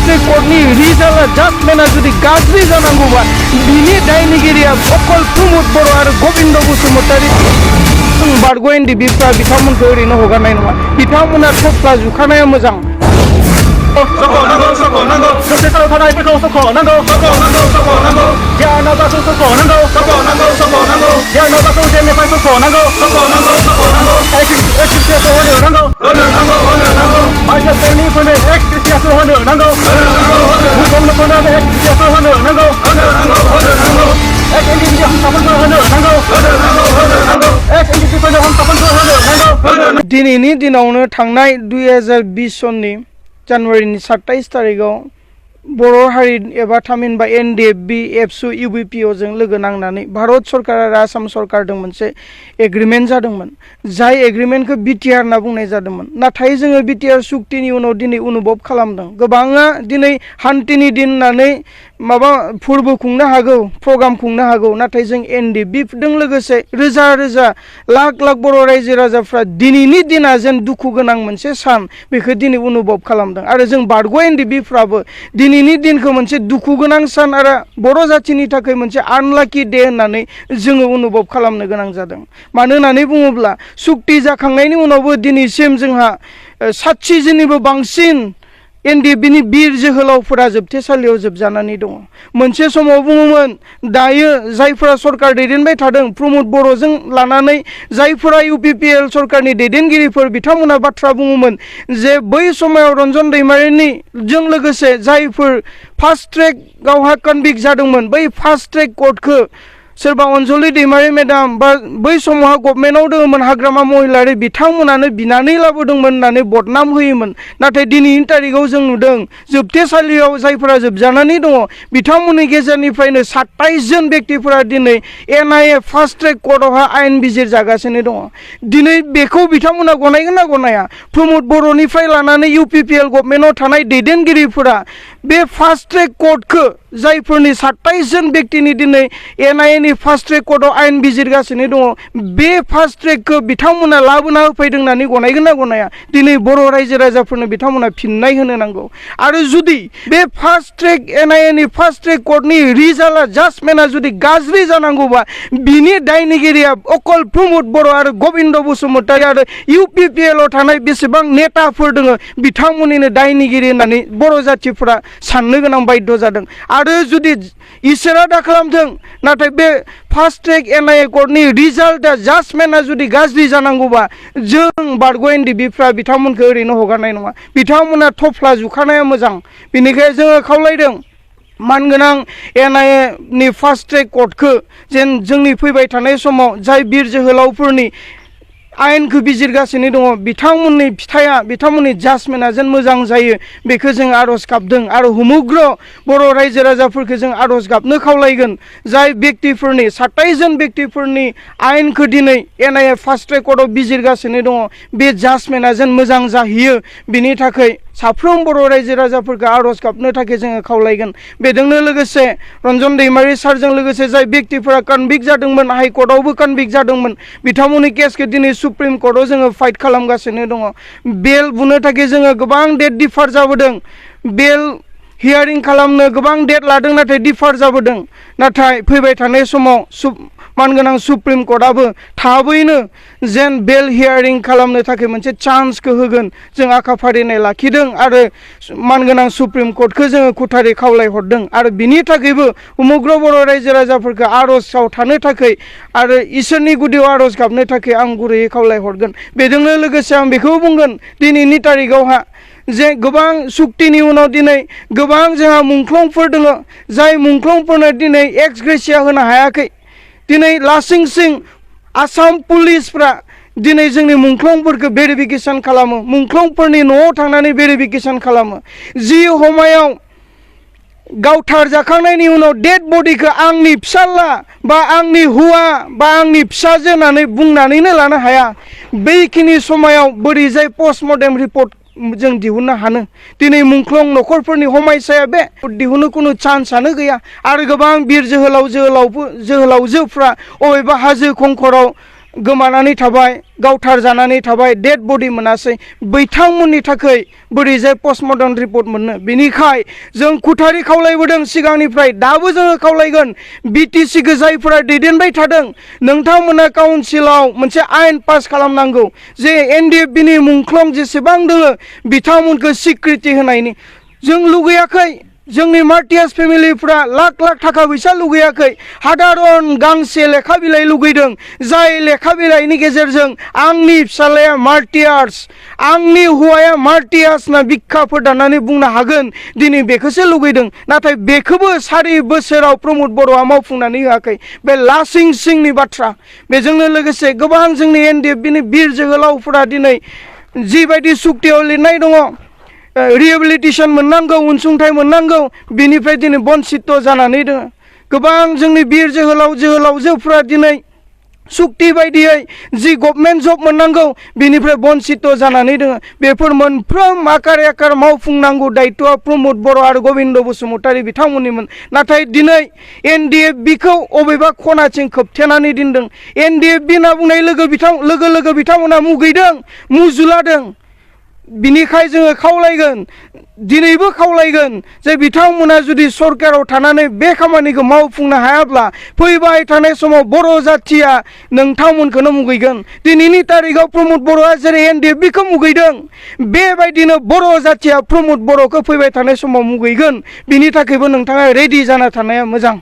Track कोर्टनि रिजाल्टआ जाजमेन्टआ जुदि गाज्रि जानांगौबा बिनि दायनिगिरिया अकल प्रमद बर' आरो गबिन्द बसुमतारी बारग' एनडिबिफ्रा बिथांमोनखौ ओरैनो हगारनाय नङा। बिथांमोना थफ्ला जुखानाया मोजां। दिनैनि दिनावनो थांनाय 2020 सननि जानुवारिनि 27 तारिखआव बर' हारि एबा थामहिनबा एनडिएफबि एबसु इउबिपिअ जों लोगो नांनानै भारत सरकार आरो आसाम सरकारजों मोनसे एग्रिमेन्ट जादोंमोन। जाय एग्रिमेन्टखौ बिटिआर होनना बुंनाय जादोंमोन। नाथाय जोङो बिटिआर सुक्तिनि उनाव दिनै अनुभब खालामदों गोबाङा दिनै हान्थिनि दिन होननानै माबा फोरबो खुंनो हागौ, प्रग्राम खुंनो हागौ, नाथाय जों एनडिएफबिजों लोगोसे रोजा रोजा लाख लाख बर' रायजो राजाफ्रा दिनैनि दिना जेन दुखु गोनां मोनसे सान बेखौ दिनै अनुभब खालामदों आरो जों बारग' एनडिएफबिफ्राबो दिनैनि दिनखौ मोनसे दुखु गोनां सान आरो बर' जाथिनि थाखाय मोनसे आनलाकि डे होननानै जोङो अनुभब खालामनो गोनां जादों। मानो होननानै बुङोब्ला सुक्ति जाखांनायनि उनावबो दिनैसिम जोंहा 60 जननिबो बांसिन एनडिएफबिनि बिर जोहोलावफोरा जोबथेसालियाव जोबजानानै दङ। मोनसे समाव बुङोमोन दायो जायफोरा सरकार दैदेनबाय थादों प्रमद बर'जों लानानै जायफोरा इउपिपिएल सरकारनि दैदेनगिरिफोर बिथांमोना बाथ्रा बुङोमोन जे बै समाव रन्जन दैमारिनि जों लोगोसे जायफोर फास्ट ट्रेकआवहा कनभिक्ट जादोंमोन बै फास्ट ट्रेक कर्टखौ सोरबा अनजलि दैमारि मेडाम बा बै समावहा गभर्नमेन्टआव दङमोन हाग्रामा महिलारि बिथांमोनानो बिनानै लाबोदोंमोन होननानै बदनाम होयोमोन। नाथाय दिनैनि तारिखआव जों नुदों जोबथेसालियाव जायफोरा जोबजानानै दङ बिथांमोननि गेजेरनिफ्रायनो 27 जन व्यक्तिफोरा दिनै NIA फास्ट ट्रेक कर्टआवहा आयेन बिजिर जागासिनो दङ। दिनै बेखौ बिथांमोना गनायगोन ना गनाया? प्रमद बर'निफ्राय लानानै इउपिपिएल गभर्नमेन्टआव थानाय दैदेनगिरिफोरा बे फास्ट ट्रेक कर्टखौ जायफोरनि 27 जन व्यक्तिनि दिनै NIA नि फास्ट ट्रेक कर्टआव आयेन बिजिरगासिनो दङ बे फास्ट ट्रेकखौ बिथांमोना लाबोना होफैदों होननानै गनायगोन ना गनाया? दिनै बर' रायजो राजाफोरनो बिथांमोना फिननाय होनो नांगौ। आरो जुदि बे फास्ट ट्रेक NIA नि फास्ट ट्रेक कर्टनि रिजाल्टआ जाजमेन्टआ जुदि गाज्रि जानांगौबा बिनि दायनिगिरिया अकल प्रमद बर' आरो गबिन्द बसुमतारी आरो इउपिपिएलआव थानाय बेसेबां नेताफोर दङ बिथांमोननिनो दायनिगिरि होननानै बर' जाथिफोरा साननो गोनां बाध्य जादों। आरो जुदि इसोरा दा खालामथों नाथाय बे फास्ट ट्रेक NIA कर्टनि रिजाल्टआ जाजमेन्टआ जुदि गाज्रि जानांगौबा जों बारग' एनडिएफबिफ्रा बिथांमोनखौ ओरैनो हगारनाय नङा। बिथांमोना थफ्ला जुखानाया मोजां। बेनिखायनो जोङो खावलायदों मानगोनां NIA नि फास्ट ट्रेक कर्टखौ जेन जोंनि फैबाय थानाय समाव जाय बिर जोहोलावफोरनि आयेनखौ बिजिरगासिनो दङ बिथांमोननि फिथाइया बिथांमोननि जाजमेन्टआ जेन मोजां जायो बेखौ जों आर'ज गाबदों आरो हुमुग्र बर' रायजो राजाफोरखौ जों आर'ज गाबनो खावलायगोन जाय व्यक्तिफोरनि 27 जन व्यक्तिफोरनि आयेनखौ दिनै NIA फास्ट ट्रेक कर्टआव बिजिरगासिनो दङ बे जाजमेन्टआ जेन मोजां जाहैयो बिनि थाखाय साफ्रोम बर' रायजो राजाफोरखौ आर'ज गाबनो थाखाय जोङो खावलायगोन। बेजोंनो लोगोसे रन्जन दैमारि सारजों लोगोसे जाय व्यक्तिफोरा कनभिक्ट जादोंमोन हाइकर्टआवबो कनभिक्ट जादोंमोन बिथांमोननि केसखौ दिनै सुप्रिम कर्टआव जोङो फाइट खालामगासिनो दङ। बेल बुनो थाखाय जोङो गोबां डेट डिफार जाबोदों। बेल हियारिं खालामनो गोबां डेट लादों नाथाय डिफार जाबोदों। नाथाय फैबाय थानाय समाव मानगोनां सुप्रिम कर्टआबो थाबैनो जेन बेल हियारिं खालामनो थाखाय मोनसे चान्सखौ होगोन जों आखा फारिनाय लाखिदों आरो मानगोनां सुप्रिम कर्टखौ जोङो खुथारै खावलायहरदों आरो बिनि थाखायबो उमुग्र बर' रायजो राजाफोरखौ आर'जआव थानो थाखाय आरो इसोरनि गुदियाव आर'ज गाबनो थाखाय आं गुरैयै खावलायहरगोन। बेजोंनो लोगोसे आं बेखौ बुंगोन दिनैनि तारिखआवहा जे गोबां सुक्तिनि उनाव दिनै गोबां जोंहा मुंख्लंफोर दङ जाय मुंख्लंफोरनो दिनै एक्स ग्रेसिया होनो हायाखै। दिनै लासिंसिं आसाम पुलिसफ्रा दिनै जोंनि मुंख्लंफोरखौ भेरिफिकेसन खालामो मुंख्लंफोरनि न'आव थांनानै भेरिफिकेसन खालामो। जि हमायाव गावथार जाखांनायनि उनाव डेड बडिखौ आंनि फिसाला बा आंनि हौवा बा आंनि फिसाजो होननानै बुंनानैनो लानो हाया बैखिनि समायाव बोरैजाय पस्टमर्टेम रिपर्ट जों दिहुननो हानो? दिनै मुंख्लं न'खरफोरनि हमायसाया बे दिहुननो खुनु चान्सआनो गैया आरो गोबां बिर जोहोलावजोफ्रा अबेबा हाजो खंखराव गोमानानै थाबाय गावथार जानानै थाबाय डेड बडि मोनासै बिथांमोननि थाखाय बोरैजाय पस्टमर्टम रिपर्ट मोननो बेनिखाय जों खुथारि खावलायबोदों सिगांनिफ्राय दाबो जोङो खावलायगोन बिटिसिखौ जायफोरा दैदेनबाय थादों नोंथांमोना काउन्सिलाव मोनसे आयेन पास खालामनांगौ जे एनडिएफबिनि मुंख्लं जेसेबां दोङो बिथांमोनखौ सिक्रिटि होनायनि जों लुगैयाखै जोंनि मार्टियास फेमिलिफ्रा लाख लाख थाखा फैसा लुगैयाखै साधारन गांसे लेखा बिलाइ लुगैदों जाय लेखा बिलाइनि गेजेरजों आंनि फिसालाया मार्टियार्स आंनि हौवाया मार्टियार्स ना बिखाफोर दाननानै बुंनो हागोन दिनै बेखौसो लुगैदों नाथाय बेखौबो 4 बोसोराव प्रमद बर'आ मावफुंनानै होआखै बे लासिं सिंनि बाथ्रा बेजोंनो लोगोसे गोबां जोंनि एनडिएफबिनि बिर जोहोलावफोरा दिनै जिबायदि सुक्तियाव लिरनाय दङ रिहेबिलिटेसन मोननांगौ अनसुंथाइ मोननांगौ बिनिफ्राय दिनै बन्सित जानानै दङ गोबां जोंनि बिर जोहोलावजोफोरा दिनै सुक्ति बायदियै जि गभर्नमेन्ट जब मोननांगौ बिनिफ्राय बन्सित जानानै दङ बेफोर मोनफ्रोम आकार मावफुंनांगौ दायित्वआ प्रमद बर' आरो गबिन्द बसुमतारी बिथांमोननिमोन नाथाय दिनै एनडिएफबिखौ अबेबा खनाथिं खोबथेनानै दोनदों एनडिएफबि होनना बुंनाय लोगो बिथांमोना मुगैदों मुजुलादों बिनिखाय जोङो खावलायगोन दिनैबो खावलायगोन जे बिथांमोना जुदि सरकाराव थानानै बे खामानिखौ मावफुंनो हायाब्ला फैबाय थानाय समाव बर' जाथिया नोंथांमोनखौनो मुगैगोन दिनैनि तारिखाव प्रमद बर'आ जेरै एनडिएफबिखौ मुगैदों बेबायदिनो बर' जाथिया प्रमद बर'खौ फैबाय थानाय समाव मुगैगोन बिनि थाखायबो नोंथाङा रेडि जाना थानाया मोजां